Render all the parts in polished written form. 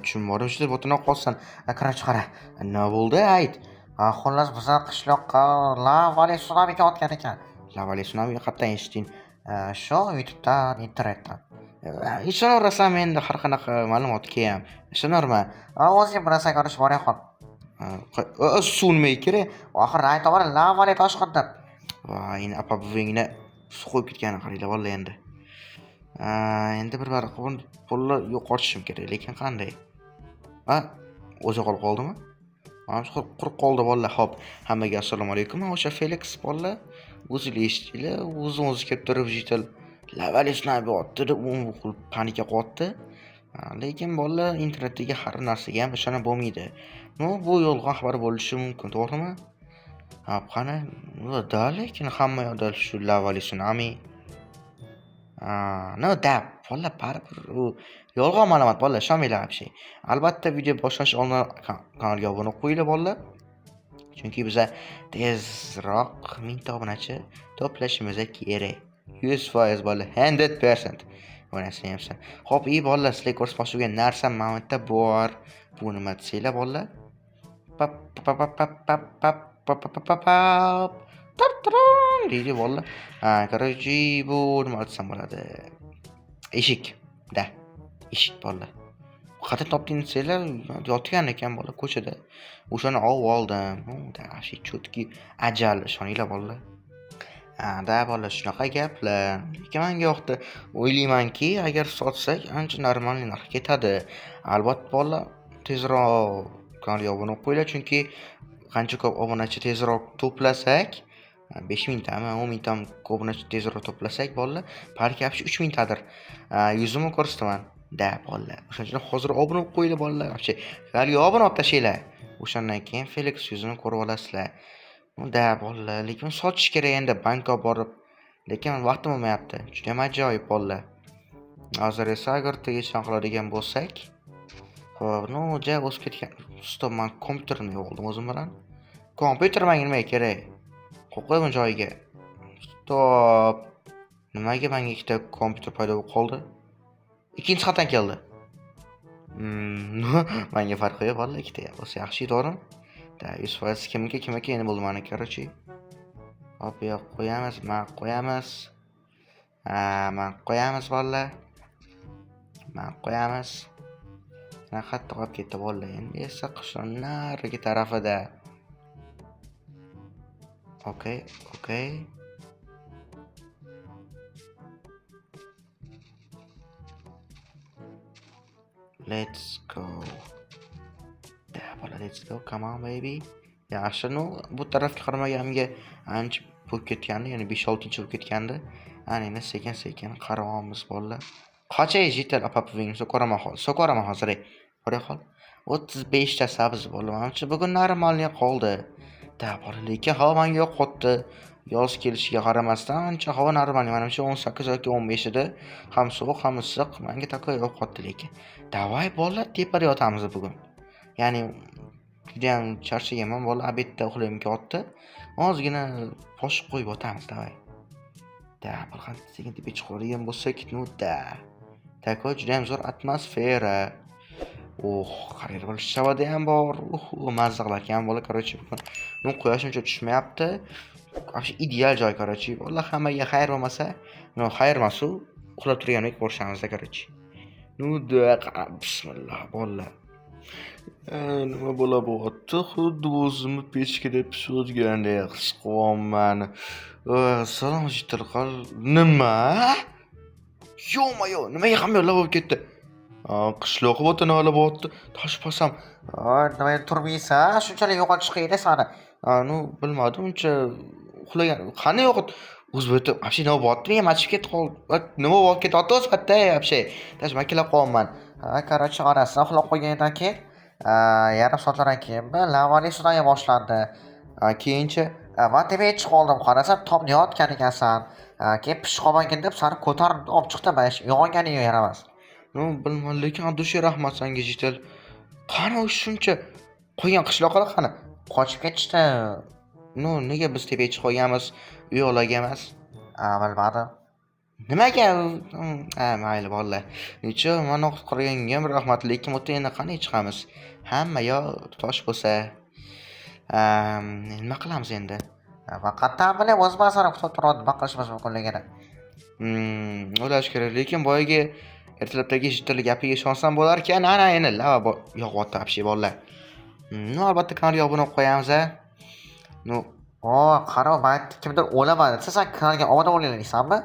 Tushunmadim, shu botinib qolsin. Короче, qara. Nima bo'ldi, ayt. Xullas, bizni qishloqqa lavali sunami kelayotgan ekan. Lavali sunami qayerdan eshitding? Shu YouTube'dan, internetdan. Ishonaverasanmi endi har qanaqa ma'lumotga ham? Ishonaverma. O'zing bilasan, короче, bora qol. Suv nimaga kerak? Oxiri aytaman, lavali toshqin deb. Voy, endi apa buvingni suv qo'yib ketganini qaranglar bolalar endi. Endi bir bari pulni yo'qotishim kerak, lekin qanday? Ha, o'zi qolib qoldimi? Mana shu qurib qoldi bolalar. Xo'p, hammaga assalomu alaykum. Men o'sha Felix bolalar. O'zinglar eshitdinglar, o'zini o'zi kelib turib житель lavali tsunami bo'lyapti deb паника qilyapti. Lekin bolalar, internetdagi har narsaga ham ishonib bo'lmaydi. Ну, bu yolg'on xabar bo'lishi mumkin, to'g'rimi? Ha, qani? Да, lekin hamma yoqda shu lavali tsunami. Ну да, bolalar, baribir u yolg'on ma'lumot bolalar, ishonmanglar вообще. Albatta video boshlanish oldin kanalga obuna bo'lib qo'yinglar bolalar. Chunki biza tezroq 1000 ta obunachi to'plashimiz kerak. 100% bolalar, 100%. Bu narsani ham. Xo'p, ey bolalar, sizlarga ko'rsatmoqchi bo'lgan narsam mana bu yerda bor. Bu nima desanglar bolalar? Pap pap pap pap pap pap pap pap pap pap. Tar-taram deydi bolalar. Ha, короче, bu nima desam bo'ladi? Eshik. Да. Eshik bolalar. Qayerdan topding desanglar, yotgan ekan bola ko'chada. O'shani olib oldim. Да, вообще чёткий ajal, ishoninglar bolalar. Ha, да bolalar, shunaqa gaplar. Lekin menga yoqdi. O'ylaymanki, agar sotsak, ancha нормальный narx ketadi. Albatta bolalar, tezroq kanalga obuna bo'lib qo'yinglar, chunki qancha ko'p obunachi tezroq to'plasak, 5000 tami, 10 ming tami obunachi tezroq to'plasak bolalar, balki вообще 3000 tadir. Yuzimni ko'rsataman. Да, bolalar. O'shaning uchun hozir obuna bo'lib qo'yinglar bolalar. Вообще kanalga obuna bo'lib tashlanglar. O'shandan keyin Felix yuzini ko'rib olasizlar. Да, bolalar, lekin sotish kerak endi bankka borib. Lekin vaqtim bo'lmayapti. Juda ham ajoyib bolalar. Hozir esa agar tegishdan qiladigan bo'lsak, xo'p, ну, ja o'sib ketgan. Стоп, man kompyuterimni yo'qoldim o'zim bilan. Kompyuter menga nimaga kerak? Qo'yib qo'y buni joyiga. Стоп. Nimaga menga ikkita kompyuter paydo bo'lib qoldi? Ikkinchisi qayerdan keldi? Menga farqi yo'q bolalar, ikkita bo'lsa yaxshi, to'g'rimi? Да, 100% kimniki kimniki endi bo'ldi mana, короче. Hop, bu yoqqa qo'yamiz, mana qo'yamiz. Ha, mana qo'yamiz bolalar. Mana qo'yamiz. Mana qayerda qolib ketdi bolalar. Endi esa qishloq narigi tarafida. Okey, okey. Let's go. Да, bola, let's go. Come on, baby. Yaxshi, ну, bu tarafga qaramaganimga ancha bo'lib ketgandi, ya'ni 5-6 bo'lib ketgandi. Ana endi sekin-sekin qarayapmiz bolalar. Qochay житель apa buvingni so'karaman hozir. So'karaman hozir. Bora qol. 35 ta sabzi bolalar. Manimcha bugun нормальный qoldi. Да, bola, lekin havo menga yoqyapti. Yoz kelishiga qaramasdan ancha havo нормальный. Manimcha 18 yoki 15 edi. Ham sovuq, ham issiq. Menga такой yoqyapti lekin. Давай bolalar, tepada yotamiz bugun. Ya'ni juda ham charchaganman bolalar, обед da uxlagim kelyapti. Ozgina bosh qo'yib yotamiz, давай. Да, bir qancha sekin tepaga chiqadigan bo'lsak, ну да. Такой juda ham zo'r atmosfera. Oh, qaranglar, bola, shavada ham bor. Mazza qilar ekan bola, короче, bugun. Ну, quyosh uncha tushmayapti. Вообще ideal joy, короче. Bolalar, hammaga xayr bo'lmasa, ну, xayr emas u, uxlab turgandek ko'rishamiz, короче. Ну да, bismillah bolalar. Nima bo'la bo'lyapti? Xuddi o'zimni pechkada pishirgandek his qilyapman. Salom, житель qol. Nima? Ё-моё, nimaga hamma yoq lava bo'lib ketdi? Qishloq bo'ti nima bo'lyapti? Toshbosam. Nima turmaysan? Shunchalik yo'qotish qiyin sani. Ну, bilmadim, uncha uxlagan. Qani yo'qot? O'zi bu yerda вообще nima bo'lyapti? Men ham achib ketib qoldim. Nima bo'lib ketyapti o'zi bu yerda вообще? Даже makilab qolyapman. Ha, короче, orasida uxlab qolgandan keyin yarim soatlardan keyin lavali tsunami boshlandi. Keyinchi Man tepaga chiqib oldim, qarasam tomda yotgan ekansan. Keyin pishib qolmagin deb sani ko'tarib olib chiqdim, uyg'onganing yaramas. Ну, bilmadim, lekin от души rahmat senga, житель. Qani u shuncha qolgan qishloqlar qani? Qochib ketishdi. Ну, nega biz tepaga chiqib olganmiz, u yoqlarga emas? Bilmadim. Nimaga? Ha, mayli bolalar. Necha mani qutqarganga ham rahmat, lekin bu yerdan endi qanday chiqamiz? Hamma yoq tosh bo'lsa, nima qilamiz endi? Man qayerdan bilay, o'zim masalan kutib turibman nima qilishimiz mumkinligini. O'ylash kerak, lekin boyagi ertalabdagi житель gapiga ishonsam bo'larkan. Ana endi lava yog'yapti вообще bolalar. Ну, albatta kanalga obuna bo'lib qo'yamiz a. Ну, O, qara, man kimdir o'laman desa, sen kanalga obuna bo'laysanmi?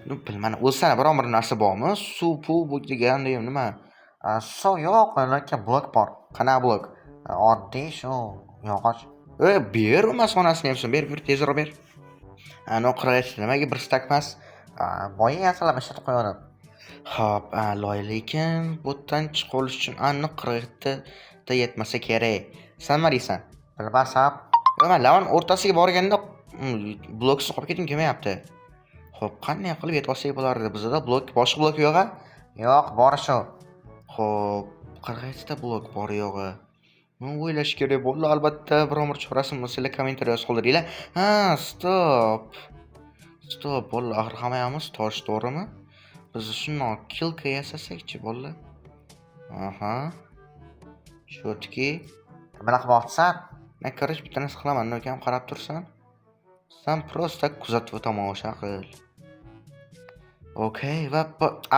Ну, bilmadim, o'lsana biron bir narsa bormi? Suv, puv bu deganday nima? Suv yo'q, lekin blok bor. Qanaqa blok? Oddiy shu yog'och. E, ber bo'lmasa onasini emsin, ber, ber, tezroq ber. Ano qirol nimaga bir стак emas? Boya yasalab ishlatib qo'ygandim. Xo'p, a'lo, lekin bu yerdan chiqib olish uchun aniq 47 ta yetmasa kerak. San nima deysan? Bilmasam. Man lavani o'rtasiga borganda bloksiz qolib ketgim kelmayapti. Xo'p, qanday qilib yetib olsak bo'lardi? Bizda blok, boshqa blok yo'q a? Yo'q, bor shu. Xo'p, 47 ta blok bor yo'g'i. Men o'ylash kerak bo'ldi. Albatta biror bir chorasini bo'lsa kommentariyada yozib qoldiringlar. Ha, стоп. Стоп, bo'ldi. Axir hammayamiz tosh, to'g'rimi? Biz shundoq кирка yasasakchi, bolalar. Aha. Чётки. Nima qilmoqchisan? Men, короче, bitta narsa qilaman, ukam qarab tursan. San просто kuzatib tomosha qil. Okey, va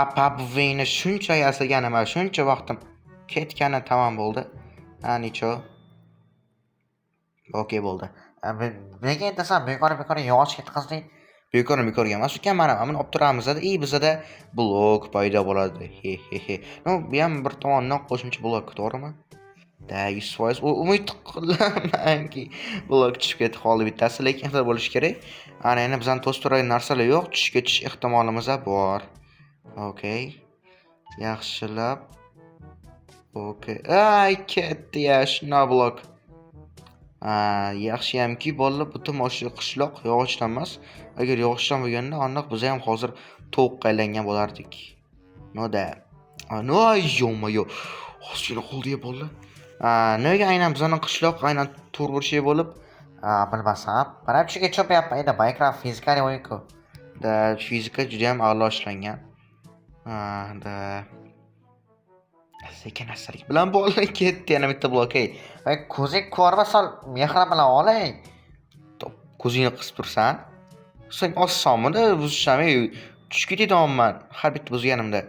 apa buvingni shuncha yasaganima, shuncha vaqtim ketgani tamom bo'ldi. Ha, ничё. Okey bo'ldi. Nega endi san bekor bekor yog'och ketkazding? Bekorni bekorga emas ukan, mana buni olib turamiz и bizada blok paydo bo'ladi. He he he. Ну, bu ham bir tomondan qo'shimcha blok, to'g'rimi? Да, 100% umid qilamanki blok tushib ketib qoldi bittasi, lekin ehtiyot bo'lish kerak. Ana endi bizani to'sib turadigan narsalar yo'q, tushib ketish ehtimolimiz bor. Okey. Yaxshilab. Okey. Ay, ketdi ya, shuna blok. Ha, yaxshiyamki bolalar butun mana shu qishloq yog'ochdan emas. Agar yog'ochdan bo'lganda aniq biz ham hozir tovuqqa aylangan bo'lardik. Ну да. Ну, ay, ё-моё. Ozgina qoldi ya bolalar. Ha, nega aynan bizning qishloq aynan to'rtburchak bo'lib? Bilmasam. Mana shunga tushunmayapman. Endi Minecraft fizikali o'yin-ku. Да, fizika juda ham a'lo ishlangan. Ha, да. Sekin astalik bilan bolalar ketdi yana bitta blok, ey. Voy, ko'zing ko'rma, sal mehr bilan olay. Top, ko'zingni qisib tursan. Sen osonmidi buzisham, ey, tushib ketadiganman har bitta buzganimda.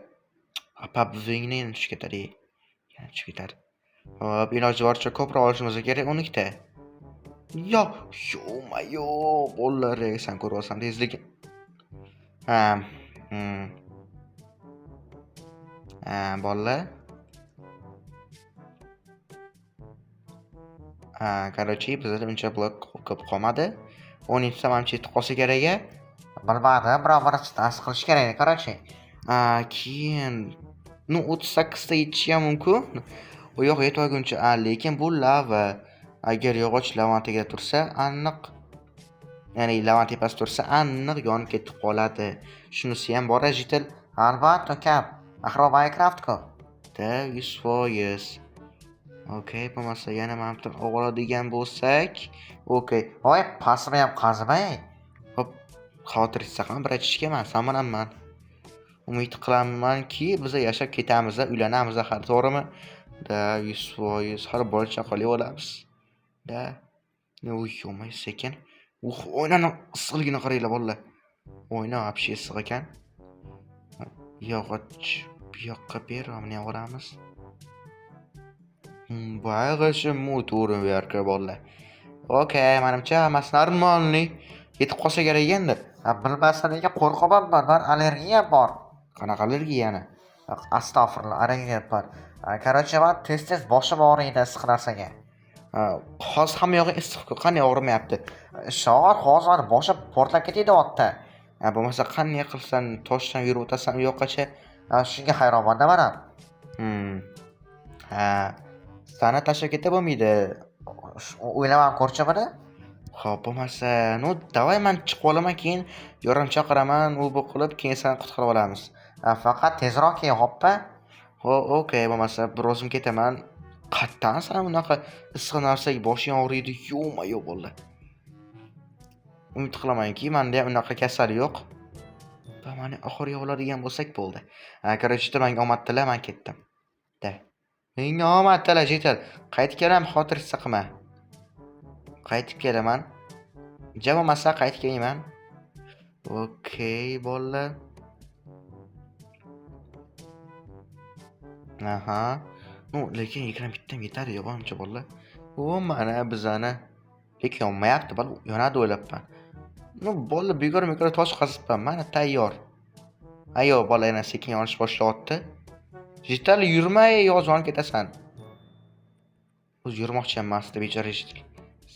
Apa buvingni yana tushib ketadi. Yana tushib ketadi. Hop, iloji boricha ko'proq olishimiz kerak 12 ta. Yo, ё-моё, bolalar, san ko'ryapsan tezligi. Ha. Ha, bolalar. Ha, короче, bizda uncha blok ko'p qolmadi. 10 ta manimcha yetib qolsa kerak a. Bilmadim, biror bir narsa qilish kerak, короче. Ha, keyin ну 38 ta yetishi ham mumkin. U yoq yetib olguncha, a, lekin bu lava. Agar yog'och lavani tagida tursa, aniq, ya'ni lavani tepasida tursa, aniq yonib ketib qoladi. Shunisi ham bor, житель. Albatta, ukam. Axir u Minecraft-ku. Да, 100%. Okey, bo'lmasa yana mana bu yerdan oladigan bo'lsak, okey. Voy, pastini ham qazimay. Hop, xavotir etsa ham bir aytishga emas, san bilanman. Umid qilamanki, biz yashab ketamiz, uylanamiz hali, to'g'rimi? Да, 100% hali bola chaqali bo'lamiz. Да. Uy, yo'may sekin. Uh, oynani issiqligini qaranglar bolalar. Oyna вообще issiq ekan. Yog'och bu yoqqa ber, buni ham olamiz. Boyag'ishi to'g'ri bu yoqqa bolalar. Okey, manimcha hammasi нормальный. Yetib qolsa kerak endi. Bilmasam nega qo'rqaman man, allergiyam bor. Qanaqa allergiyani? Astag'firullah, allergiyam bor. Короче, man tez-tez boshim og'riydi issiq narsaga. Hozir hamma yog'i issiq-ku, qanday og'rimayapti? Shog'or, hozir mani boshim portlab ketayapti. Ha, bo'lmasa qanday qilsan toshdan yurib o'tasan u yoqqacha? Shunga hayronman-da man ham. Ha, sani tashlab ketsa bo'lmaydi. O'ylamam ko'rchi buni. Xo'p, bo'lmasa, ну, давай man chiqib olaman, keyin yordam chaqiraman, u bu qilib, keyin seni qutqarib olamiz. Faqat tezroq kel, xo'pmi? Xo'p, okey, bo'lmasa bir o'zim ketaman. Qayerdan san unaqa issiq narsaga boshing og'riydi? Ё-моё, bolalar. Umid qilamanki, menda ham unaqa kasal yo'q. Va mani oxiriga oladigan bo'lsak bo'ldi. Короче, menga omad tila, men ketdim. Да. Menga omad tila, житель. Qaytib kelaman, xotir qilma. Qaytib kelaman. Ja bo'lmasa qaytib kelmayman. Okey, bolalar. Aha. Ну, lekin 21 tam yetadi yo'q bolalar. O, mana bizani. Lekin yonmayapti, bola, yonadi o'ylabman. Ну, bola, bekor-bekor tosh qazibman. Mana tayyor. Ayo, bola yana sekin yonish boshlayapti. Житель, yurmay, yoz yonib ketasan. O'zi yurmoqchi ham emasdi bechora житель.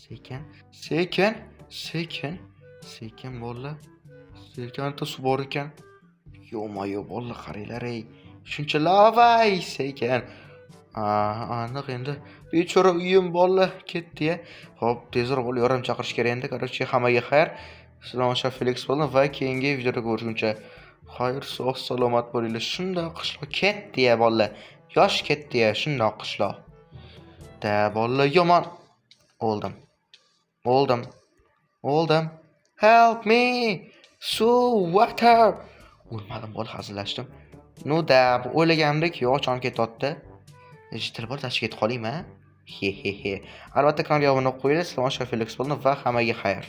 Sekin, sekin, sekin, sekin bola. Sekin suv bor ekan. Yo'ma-yo, bola, qaranglar ey. Shuncha lava, ey, sekin. Aniq endi bechora uyim bola ketdi-ya. Xo'p, tezroq bola yordam chaqirish kerak endi. Короче, hammaga xayr. Sizlar Felix bo'ldim va keyingi videoda ko'rishguncha xayr, sog' salomat bo'linglar. Shundoq qishloq ketdi-ya bola. Yosh ketdi-ya, shundoq qishloq. Да, bola yomon o'ldim. O'ldim. O'ldim. Help me! Suv, water. O'lmadim bola, hazillashdim. Ну да, o'ylaganimdek yo'q, jon ketyapti. Житель bor, tashkil ketib qolaymi? He he he. Albatta kanalga obuna qo'yinglar. Sizlar Felix bo'ldim va hammaga xayr.